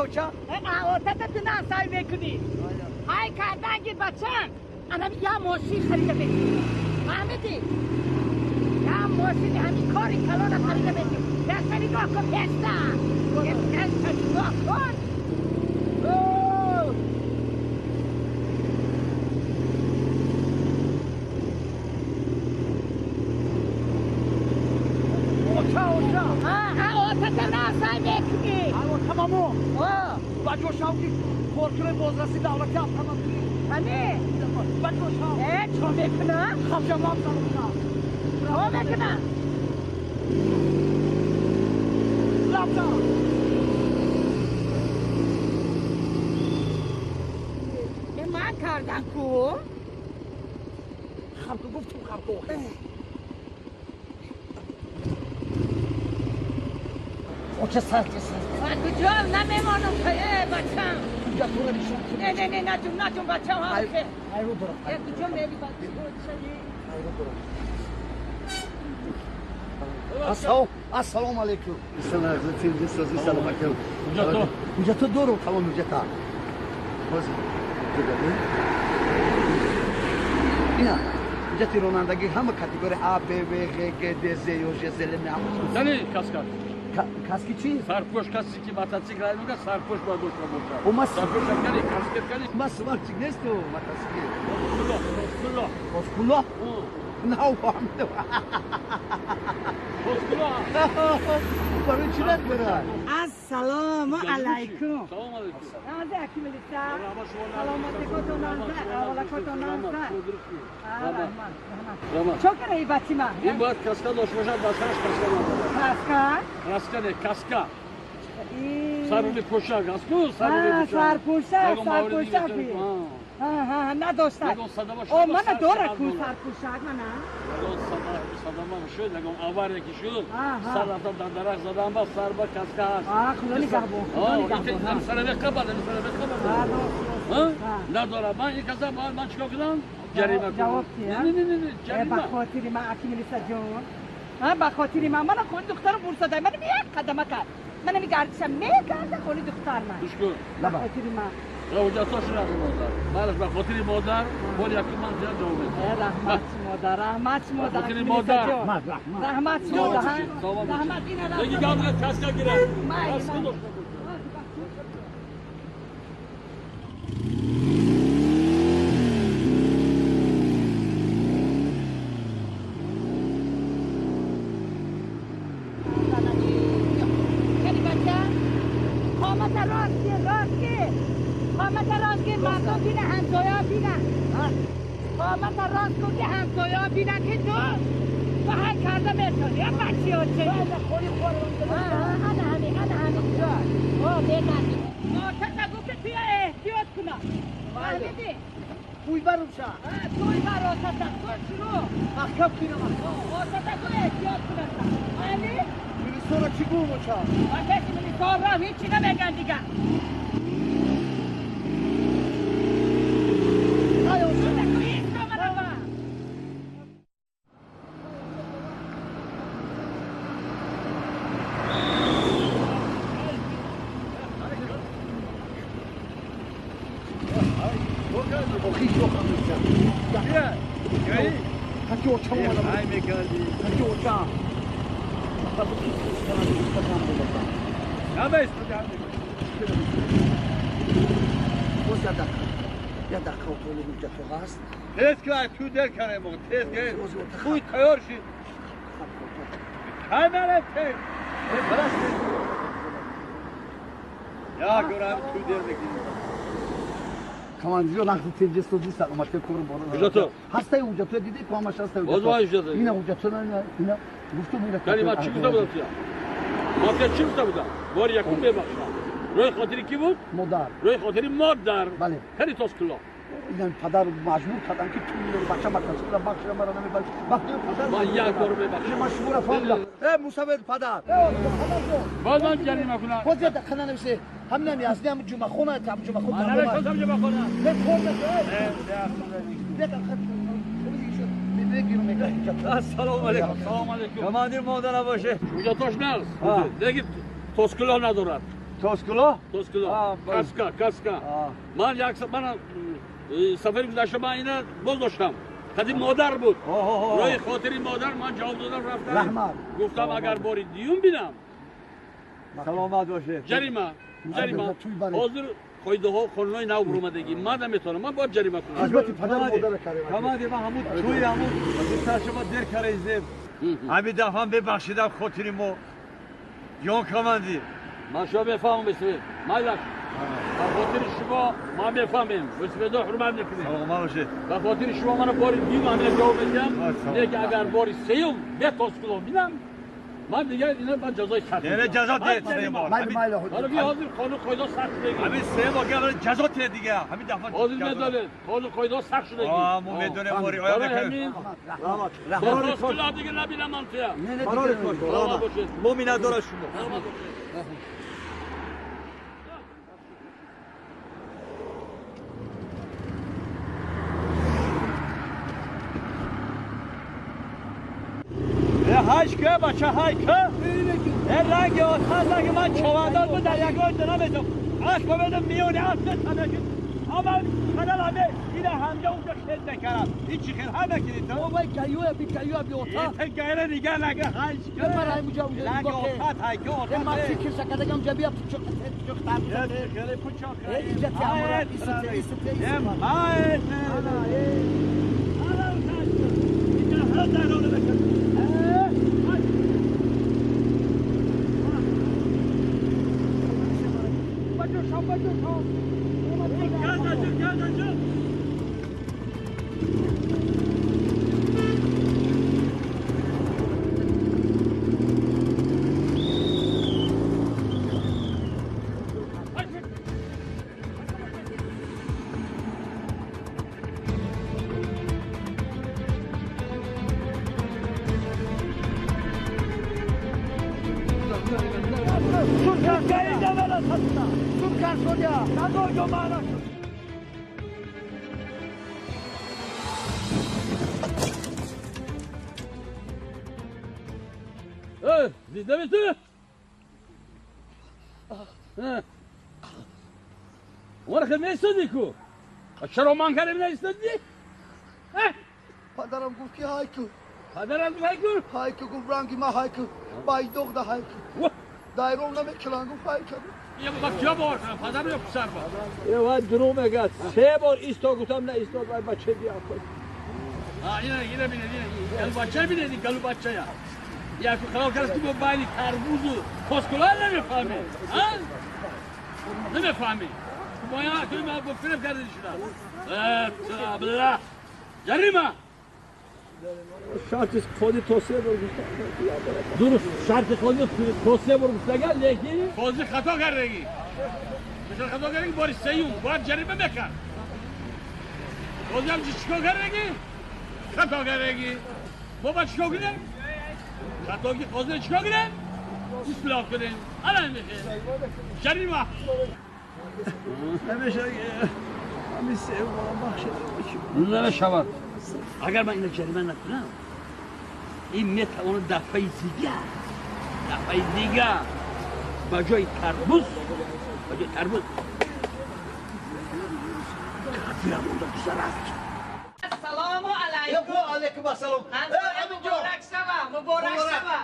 оча? Отата ту насай мекунӣ. Ҳай карданги бачам. Анами я мошин харида метӣ. Фаҳмидӣ? Я мошини ҳамин кори калона харида метӣ. Песа нигоҳ кун, песа. Песа нигоҳ кун. Оча, оча. Отата насай мекунӣ. Тамамо. Бачо шав ки коркунои бозраси давлати автомобили. Ҳами? Бачо шав. Чо мекунам? Хавҷамам занам. Чо мекунам? Лабза. Ман кардам ку? Хабку гуфтум хабку. Оча сарки сарки. Ман куҷо намемонам бачам. Куҷа тура нишон. Не не не наҷум наҷум бачам ҳа. Айру дорам. Куҷо мери бачам? Айру дорам. Ассалому алайкум. Салом алайкум. Ҳуҷҷато дорум тамом ҳуҷҷата. Ҳозир. Ина ҳуҷҷати ронандагӣ ҳама категория А, Б, В, Ғ, Г, Д, З, Ё, Ж, З, Л, М, А. Яъне каска. Каски чӣ? Сарпӯш касе ки мотоцикл рай мекунад сарпӯш бояд дошта бошад. Сарпӯш кани каскет кани. Ма сварчик несту мотоцикл. Кулоҳ. Кулоҳ? Нав фаҳмидам. Барои чӣ надорад? Ассалому алайкум. Салом алайкум. Наза аки милиса. Саломатикотон наза, аввалакотон наза. Раҳмат, раҳмат. Чо караи бачима? Ин бояд каска дошта бошад, ба сараш каска надорад. Каска? Каска не, каска. Саруни пӯшак аст ку? Сарпӯшак, сарпӯшак. Надошта. О, мана дора ку сарпӯшак, мана. Садама шуд, ягон авария ки шуд, сар рафтам дар дарахт задам ба сар ба каска ҳаст. Худо нигаҳбон, худо нигаҳбон. Сара меқабад, сара меқабад. Надорам. Ман ин каса бояд ман чикор кунам? Ҷарима кунам. Ҷавоб диҳам? Не, не, не, не, ҷарима. Ба хотири ман аки милиса ҷон. Ба хотири ман, мана хони духтарам бурсадай, мана як қадама кард. Мана мегардишам, мегарда хони духтар ман. Гӯш кун. Ба хотири ман. Ҳуҷҷатҳошро надо модар. Балеш ба хотири модар бори якум ман зиёд ҷавоб медиҳам. Раҳмат модар, раҳмат модар. Ба хотири модар. Раҳмат модар. Раҳмат ина раҳмат. Деги гавдра каска гирад. Каска дошта бошад. قامت راست کن که همسایه‌ها بینن که تو هر کرده میتونی یا بچی ها چه انا همین انا همین آه بگردی آتش نگو که توی احتیاط کنم فهمیدی؟ توی برم شا توی بر آتش تو شروع محکم کنم آتش تو احتیاط کنم فهمی؟ میلیسا را چی گوم چا؟ آتش میلیسا را هیچی نمیگن دیگه. Тез ки ту дер карем, тез ки хуй тайёр шид. Кай мерем тез? Я гӯрам ту дер мекунӣ. Командир нақди тенҷи созӣ саломатӣ кор боро. Ҳуҷҷато. Ҳастаи ҳуҷҷато дидӣ ку ҳамаш ҳастаи ҳуҷҷато. Боз вай ҳуҷҷато. Ина ҳуҷҷато ина гуфтум ина. Яъне ман чӣ гуфта будам туя? Ман туя чӣ гуфта будам? Бори якум мебахшам. Рӯи хотири кӣ буд? Модар. Рӯи хотири модар. Бале. Кани тос кулоҳ. Ина падар маҷбур кардам ки ту меёри бача мотосикла бахшида мара намебахши. Вақти падар ман як бор мебахшам. Ман шуморо фаҳмидам. Э мусаввир падар. Боз ман ҷарима кунам. Боз як дақиқа нанависе. Ҳаминам язди ҳам ҷумъахона ҳам ҷумъахон. Ман навиштам ҷумъахона. Не кор не. Ассалому алайкум. Салому алайкум. Командир модар набоше. Ҳуҷҷатош нест. Деги тоскулоҳ надорад. Тоскуло? Тоскуло. Каска, каска. Ман як ман сафари гузашта ман ина боз доштам. Қадим модар буд. Роҳи хотири модар ман ҷавоб додам рафтам. Раҳмат. Гуфтам агар бори дуюм бинам. Саломат бошед. Ҷарима. Ҷарима. Ҳозир қоидаҳо қонунҳои нав буромадагӣ. Ман наметавонам. Ман бояд ҷарима кунам. Азбати падар модарро кардем. Каманди ман ҳамун тӯи ҳамун шумо дер кардаизем. Ҳамин дафъа бебахшидам хотири мо. Ҷон каманди. Ман шумо мефаҳмам бисвед. Майлаш. Ба хотири шумо ман мефаҳмем. Бисведо ҳурмат мекунем. Саломат бошед. Ба хотири шумо мана бори дуюм ҳамина ҷавоб медиҳам. Лекин агар бори сеюм бе тоскуло бинам, ман дигар ина ман ҷазои сахт. Не, ҷазо диҳед се бор. Ҳоло би ҳозир қонун қоидаҳо сахт шудагӣ. Ҳамин се бор гап ҷазо диҳед дигар. Ҳамин дафъа ҳозир медонед қонун қоидаҳо сахт шудагӣ. Мо медонем, мо риоя мекунем. Тоскуло дигар набинам ман туя. Саломат бошед. Мо миннатдора шумо. Саломат бошед. هشکه بچه هایکه این رنگ آتش رنگ من چوندان بود در یکان دارم اسب بدم میونه اسب تنه اما خدل همه این همجا اونجا خیلی نکردم این چی خیلی هم نکردی تو؟ بابا گیوه بی گیوه بی اوتا این گیره دیگه نگه هشکه برای اونجا اونجا رنگ آتش هایکه آتش من فکر شکدگم جبیه پوچو خیلی پوچو خیلی جتی امورا ایسته ایسته ایسته Зинда мисӣ? Умар хел меистодӣ ку? Чаро ман кардем наистодӣ? Падарам гуфт ки ҳайку. Падарам гуфт ҳайку? Ҳайку гуфт ранги ма ҳайку. Байдоғ да ҳайку. Дайром намекунам гуфт ҳайку. Ба киё бовар кунам? Падарам ё писар ба? Вай дурӯғ мегӯяд. Се бор исто гуфтам наистод вай бача биёфт. Ина бинед, ина галубача бинед, ин галубачая. Яку халал кард ки мо байни тарбузу коскула намефаҳмем. Намефаҳмем. Моя ма бо фиреб карда шуда. Абла. Ҷарима. Шарти ходи то се бор гуфта. Дуруст, шарти ходи то се бор гуфтага, лекин қози хато кардагӣ. Мисол хато кардагӣ бори сеюм бояд ҷарима мекард. Қози ҳам чикор кардагӣ? Хато кардагӣ. Мо ба чикор кунем? Хатоги қозиро чикор кунем? Ислоҳ кунем. Ана мехе. Ҷарима. Намеша ҳамин се бор бахшида. Намешавад. Агар ман ина ҷарима накунам, ин метавонад дафъаи дигар ба ҷои тарбуз, кафирам онда гузарад. Ассалому алайкум. Ва алайкум ассалом. Аминҷон. Муборак шава, муборак шава.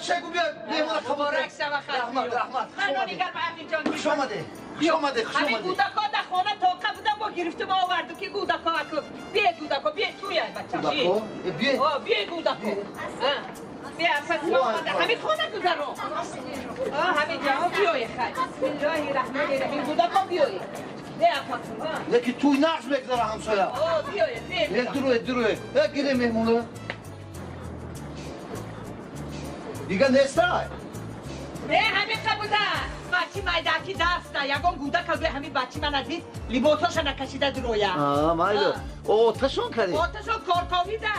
Чӣ гӯ биё меҳмона қабул. Муборак шава хатмӣ. Раҳмат, раҳмат. Ман нигар ба Аминҷон. Хуш омадед. Хуш омадед, хуш омадед. Ҳамин гудако дар хона тоқа будам, бо гирифтум оварду ки гудако аку. Бие гудако, бие туя бача. Гудако? Бие. О, бие гудако. Бие апа омада. Ҳамин хона гузаро. О, ҳамин ҷо биёе хай. Бисмиллоҳи раҳмони раҳим. Гудако биёе. Лекин туй нақш мегузара ҳамсоя. О, биёе, бие. Дуруе, дуруе. Гире меҳмона. Дигар нестай? Не, ҳамин қабуда. Бачи майдаки даста. Ягон гудака гӯя ҳамин бачи мана дид, либосоша накашида дуроя. Майли. Оташон кардӣ? Оташон корковида.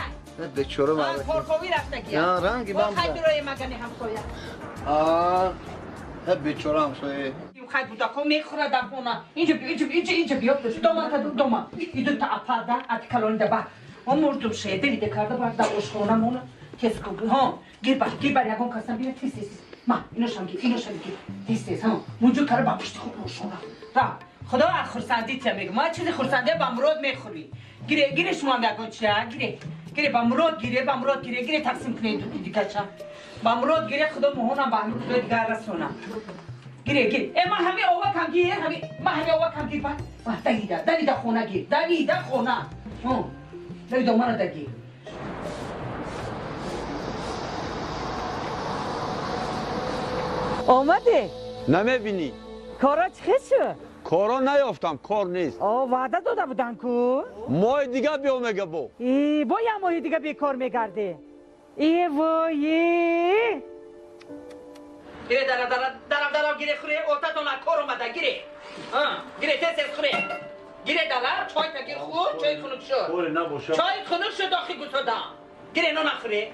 Бечора майли. Корковӣ рафтагия. Ранги бам. Хай дуроя магани ҳамсоя. Бечора ҳамсоя. Хай гудако мехӯрад дар хона. Инҷа инҷа инҷа инҷа биё. Дома та дома. Иду та апада ати калонида ба. Он мурдум шеда виде карда бар дар ошхона мона. Тез ку. Ҳо, гир бар, гир бар ягон касам биё тез тез. ما اینو شم گیر اینو شم گیر تیز ها مونجو کار با پشت خود روشونه را خدا خرسندی چه میگم ما چیزی خرسنده با مراد میخوری گیره گیره شما هم یکون چیه گیره گیره با مراد گیره با مراد گیره گیره تقسیم کنید دو دیگه چا با مراد گیره خدا مهونم با همین خدا دیگه رسونم گیره گیره ای ما همه آوا کم گیر همه ما همه آوا کم گیر با دویده دویده خونه گیر دویده خونه ها دویده مرا دگیر آمده؟ نمیبینی کارا چه شد؟ کارا نیافتم کار نیست. آه وعده داده بودن کو؟ ماه دیگه بیا میگه با ای با یه ماه دیگه بیکار میگرده ای وای گیره درم درم درم درم گیره خوره اوتا دونا کار اومده گیره ها گیره تست خوره گیره درم چای تا گیر خور چای خنک شد چای خنک شد داخل گوسادم گیره نو نخوره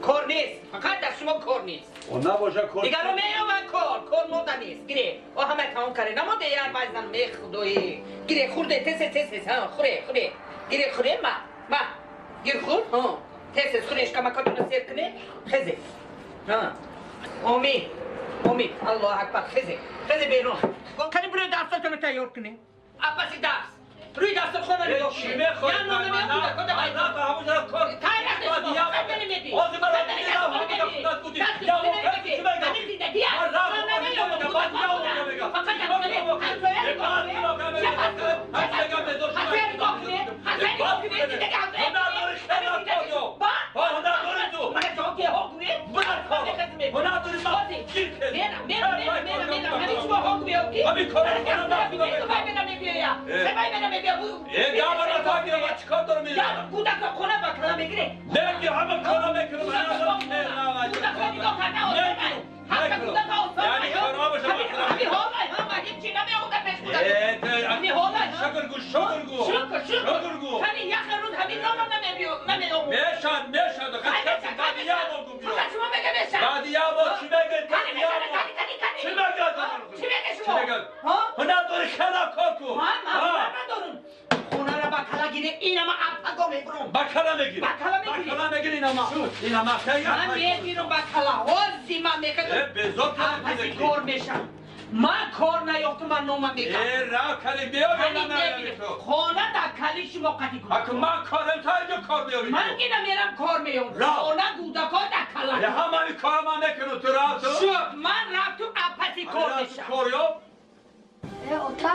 کار نیست فقط در شما کار نیست و نباشه کار دیگه رو میام کار کار مونده نیست گیره او همه تمام کرده نمونده یار بایزن می خدایی گیره خورده تس تس ها خوره خوره گیره خوره ما ما گیر خور ها تس خوره اشکا مکاتون سیر کنه خزه ها امید امید الله اکبر خزه خزه بیرون کنی برو درساتونو تیار کنه اپسی درس روی دست خونه نگاه کنی یا نونه میام بوده کده باید کار من که نمیرم کار میام خانه گودکا در کلا همه کار من نکنم تو رفت شد من رفت تو اپسی کار میشم اوتا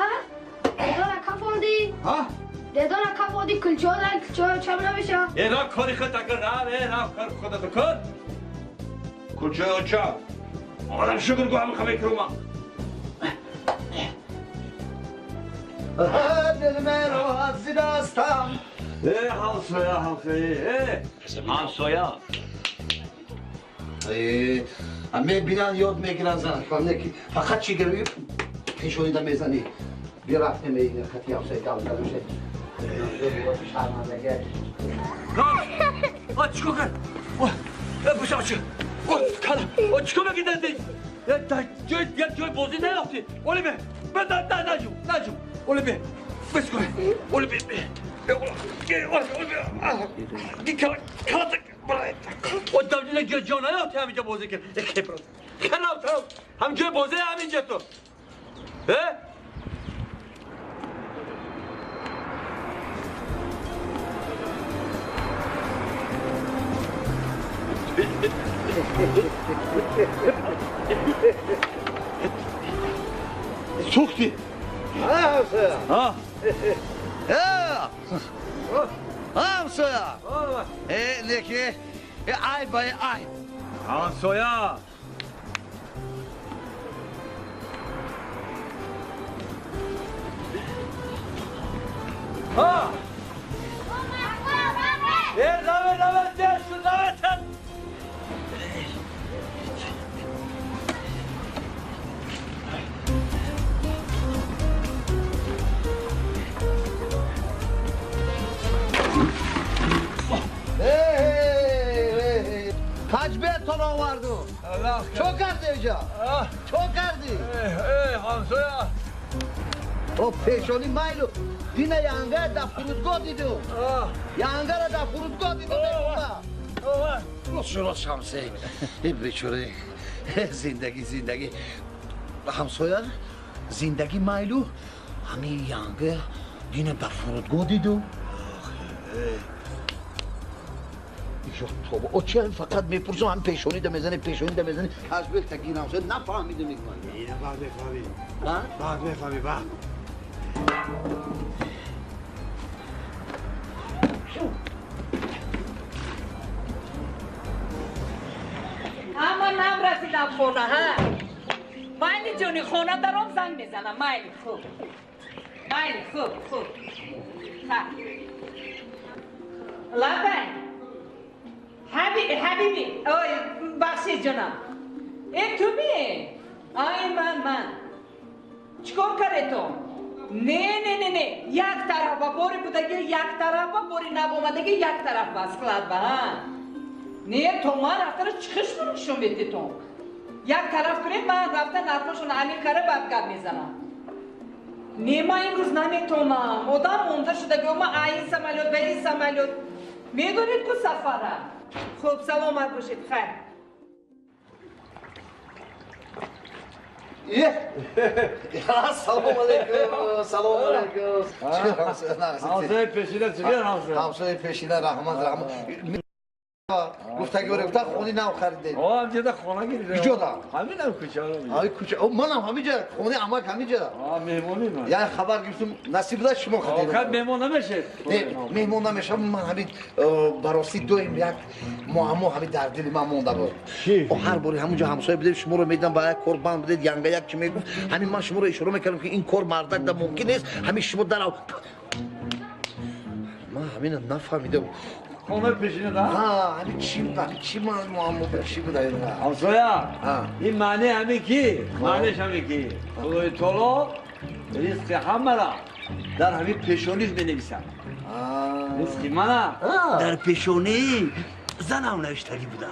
دیدانا کفوندی ها دیدانا کفوندی کلچه کلچه چم نمیشه ای را کاری خود تکر را ای را کار خودت کن کلچه چم آدم شکر گو هم خبر کروما دل من رو از دستم ای همسایه همسایه همسایه میبینن یاد میگیرن زن فقط چی گروی پیشونی دا میزنی بیا رفته میگیره خطی همسایه گل گلوشه شرمندگی آه چیکار کرد؟ بوشم چی؟ کلا چیکار میگی دندی؟ جای جای بازی نیافتی اولی به نه نجو نجو اولی به بس کن اولی به و دلیل جانایات همینجا بازی کرد خلاف همینجا بازی همینجا تو سوختی ها همسایه نکی ای بای ای همسایه ها ای رवे رवे دیشو رवे تن کج بیتون آوردو چو کردی اینجا؟ چو کردی؟ ای همسایه او پیشونی مایلو دینه ینگه در فرودگاه دیدم ینگه را در فرودگاه دیدم. راست راست همسایه ای بیچاره Зиндагӣ, зиндагӣ. Ҳамсоя, зиндагӣ майлу ҳамин янга дина дар фурудгоҳ диду. Очи фақат мепурсам, ҳам пешонида мезани, пешонида мезани. Ҳашбел тагин ҳамсоя нафаҳмида мегӯянд. Ина баъд мефаҳмӣ. Баъд мефаҳмӣ, баъд. Ама нам расидам хона, ҳа? Майли ҷони, хона даром занг мезанам. Майли, хуб. Майли, хуб, хуб. Ха. Лабай. Ҳабиби, ой, бахшид ҷонам. Э, ту ми? Ай, ман, ман. Чикор кардетон? Не, не, не, не. Як тарафа, бори будаги як тарафа, бори навомадаги як тарафа, склад ба, ҳа? Не, то ман рафтара чиқишро нишон медитон. Як тараф кунед, ман рафта нархошон аниқ кара баъд гап мезанам. Не, ман имрӯз наметонам. Одам монда шуда, ма ин самолёт ба ин самолёт. Медонед ку сафара? Хуб, саломат бошед, хайр. Салом алейкум, салом алейкум. Ҳамсояи пешина чӣ гап ҳамсоя? Ҳамсояи пешина, раҳмат, раҳмат. Гуфтаги бора гуфта хони нав харидед. О, ҳамҷода хона гирифтем. Куҷода? Ҳаминам кӯча. Ҳамин кӯча. О, манам ҳаминҷа, хонаи амак ҳаминҷа. А, меҳмонӣ ман. Як хабар гирифтум, насиб буда шумо хадид. Охир меҳмон намешед? Не, меҳмон намешам. Ман ҳамин ба ростӣ доим як муаммо ҳамин дар дили ман монда буд. Чӣ? О, ҳар бори ҳамунҷо ҳамсоя будем, шуморо медидам ба як кор банд будед, янга як чӣ мегуфт. Ҳамин ман шуморо ишора мекардам ки ин кор мардак да мумкин нест. Ҳамин шумо дарав. Ман ҳамина нафаҳмидам. Хонаи пешина да? Ҳа, ҳамин чӣ, ҳамин чӣ ман муаммо чӣ буда ин? Ҳамсоя, ин маъни ҳамин ки, маъниш ҳамин ки Худои таоло ризқи ҳамаро дар ҳамин пешониш менависад. Ризқи мана дар пешонии занам навиштагӣ буда.